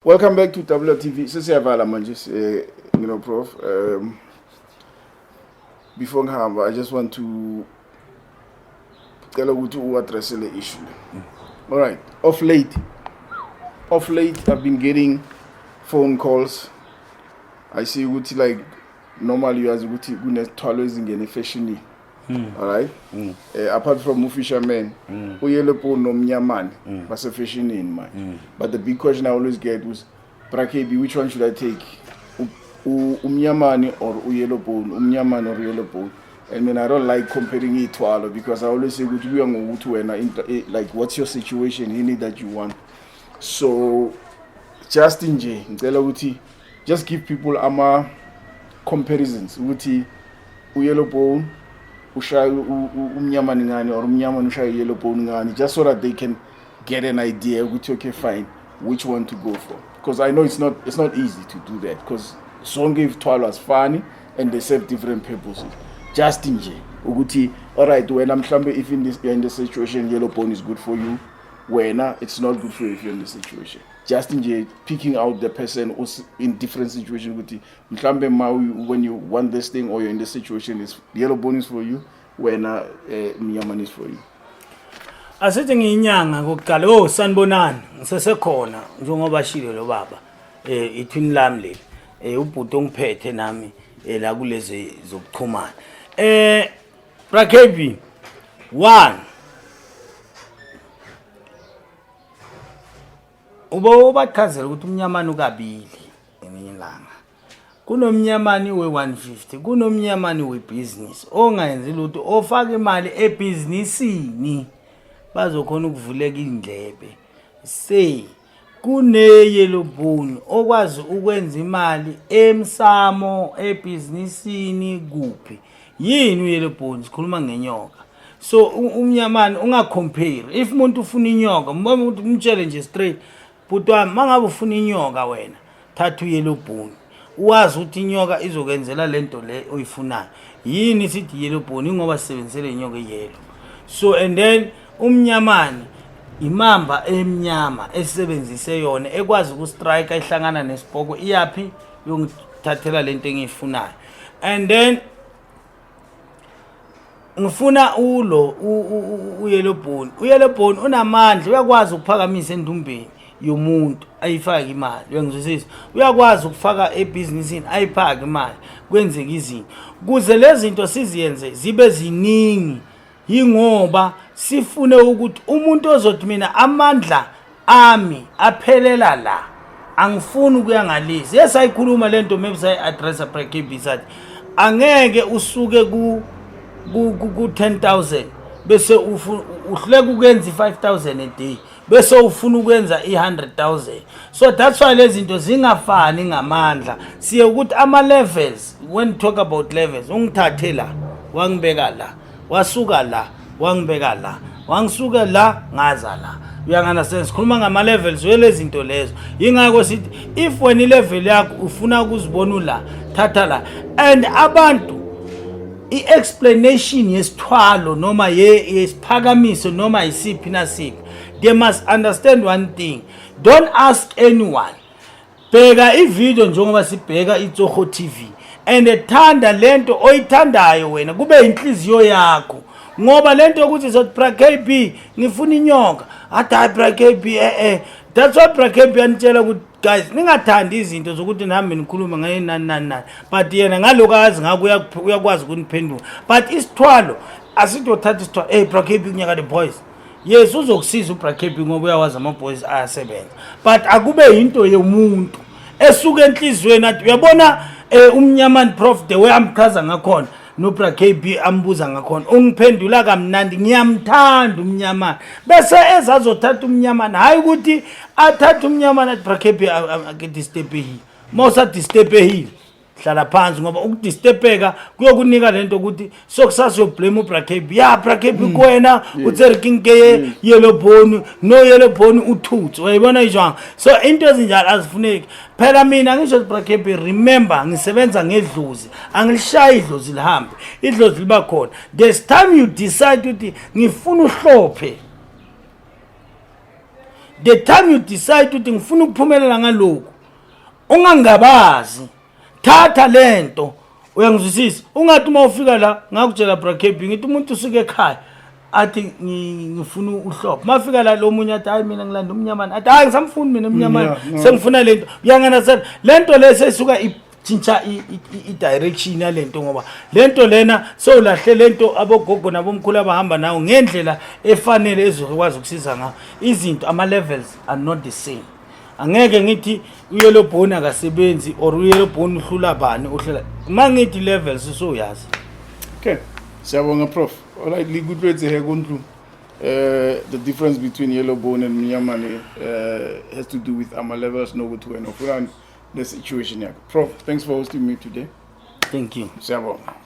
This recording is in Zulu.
Welcome back to WTV. Sesiyavala manje, Prof. Before ngihamba, I just want to cela ukuthi u-address le issue. All right. Off late I've been getting phone calls. I see ukuthi, like, normally uyazi ukuthi kunezithwalo ezingene efashionini. All right? Apart from ufisherman, uyellow bone nomnyamane basefashionini manje. But the big question I always get was, "Bra KB, which one should I take? Umnyamane or uyellow bone? Umnyamane or yellow bone?" And then I don't like comparing ithwalo because I always say ukuthi kuya ngokuthi wena like, what's your situation, yini that you want. So just nje ngicela ukuthi just give people ama comparisons ukuthi uyellow bone ushaya umnyamane ngani or umnyamane ushaya yellow bone ngani, just so that they can get an idea ukuthi, okay, fine, which one to go for, because I know it's not easy to do that because sonke ithwalo asifani and they serve different purposes. Just nje ukuthi, alright, wena mhlambe if in this you're in this situation, yellow bone is good for you. Wena, it's not good for you if you're in this situation. Just nje picking out the person who's in different situation ukuthi mhlambe ma when you want this thing or you're in this situation, is yellow bone is for you, wena mnyamane is for you. Asithi ngiyinyanga kokuqala. Oh, sanibonani. Ngisesekhona njengoba shilo lo baba. Ithwini lami leli. Ubhuti ongiphethe nami la kulezi zokuxhumana. Bra KB 1 Ubo ubachazela ukuthi umnyamane ukabili ngelinye ilanga. Kunomnyamani we-150, kunomnyamani webusiness ongayenzi lutho, ofaka imali ebhizinisini bazokhona ukuvuleka indlebe. Say kune-yellow bone okwazi ukwenza imali emsamo, ebhizinisini, kuphi. Yini u-yellow bone? Sikhuluma ngenyoka. So umnyamane ungacompare. If umuntu ufuna inyoka, mbona ukuthi umtshele nje straight, "Bhuti wami, mangabe ufuna inyoka wena, thatha u-yellow bone, uwazi ukuthi inyoka izokwenzela lento le oyifunayo." Yini sithi yellow bone? Ingoba sisebenzisele inyoka eyellow. So and then umnyamane imamba emnyama esebenzise yona ekwazi ukustrike, ihlangana nesipoko, iyaphi yongithathela lento engiyifunayo. And then ngifuna ulo uyellow bone. Uyellow bone unamandla, uyakwazi ukuphakamisa endumbeni yomuntu ayifake imali, uyangizwisisa? Uyakwazi ukufaka ebhizinisini, ayifake imali, kwenzeka izinto. Kuze lezi zinto siziyenze zibe ziningi, yingoba sifune ukuthi umuntu ozothi, "Mina amandla ami aphelela la, angifuni ukuya ngalezi." Yes, ayikhuluma lento, maybe sayi-addressa, Bra KB, sathi angeke usuke ku 10,000 bese uhluleka ukwenza i-5000 a day, bese ufuna ukwenza i-100,000. So that's why lezi zinto zingafani ngamandla. Siye ukuthi ama-levels, when talk about levels, ungithathe la wangibeka la, wasuka la wangibeka la, wangisuka la ngaza la, uyangi-understand? Sikhuluma ngama-levels welezi zinto lezo. Yingakho sithi if wena ilevel yakho ufuna ukuzibona ula, thatha la. And abantu, i-explanation yesithwalo noma yesiphakamiso noma yisiphi nasiphi, they must understand one thing: don't ask anyone. Bheka ivideo njengoba sibheka iTsoho TV and thanda lento oyithandayo wena, kube inhliziyo yakho, ngoba lento yokuthi sothi, "Bra KB, ngifuna inyoka," athi, "Hayi, Bra KB, That's why Bra KB anitshela ukuthi, guys, ningathandi izinto zokuthi nihambe nikhulume ngaye, nani nani nani, but yena ngalokho akazi ngakho uyakwazi ukuniphendula. But isithwalo, asithi uthatha isithwalo, "Hey, Bra KB, kunyaka the boys." Yes, uzokusiza uBra KB ngoba uyawazi ama-boys ayasebenza, but akube yinto yomuntu esuka enhliziyweni, athi uyabona, umnyamani, Prof, the way amchaza ngakhona noBra KB ambuza ngakhona, ungiphendula kamnandi, ngiyamthanda umnyamani, bese ezazothatha umnyamani. Hayi ukuthi athathe umnyamani athi, "Bra KB, akedisturbehile." Uma usadisturbehile, hlala phansi, ngoba ukudisturbeka kuyokunika lento ukuthi sokusasa uyoblame uBra KB. Ya, Bra KB, kuwena utsere ke nke yellow bone, no yellow bone uthuthu, uyayibona ijwanga. So into ezinjalo azifuneki phela. Mina ngisho, Bra KB, remember, ngisebenza ngedlozi, angilishayi idlozi lihambe, idlozi liba khona. There's time you decide ukuthi ngifuna uhlophe. The time you decide ukuthi ngifuna ukuphumelela ngalokhu, ungangabazi, thatha lento. Uyangizwisisa? Ungathi uma ufika la, ngakutshela, bra KB, ngithi umuntu usuke ekhaya athi ngifuna uhlobo, mafika la lo munye athi, "Hayi, mina ngilanda umnyamane." Athi, "Hayi, ngisamfuni mina umnyamane, sengifuna lento." Uyanganasela lento le seyisuka itshintsha i-direction yalento, ngoba lento lena sowulahle lento abogogo nabomkhulu abahamba nawo ngendlela efanele ezokwazi ukusiza ngayo izinto. Ama-levels are not the same. Angeke ngithi uyellow bone akasebenzi or uyellow bone uhlula bani, uhlula uma ngithi levels, sowuyazi. Okay, siyabonga, Prof. Alright, le kutlwetse he ko ntlong. The difference between yellow bone and mnyamane has to do with ama levels nokuthi wena ufunani, the situation yakho. Prof, thanks for hosting me today. Thank you. Siyabonga.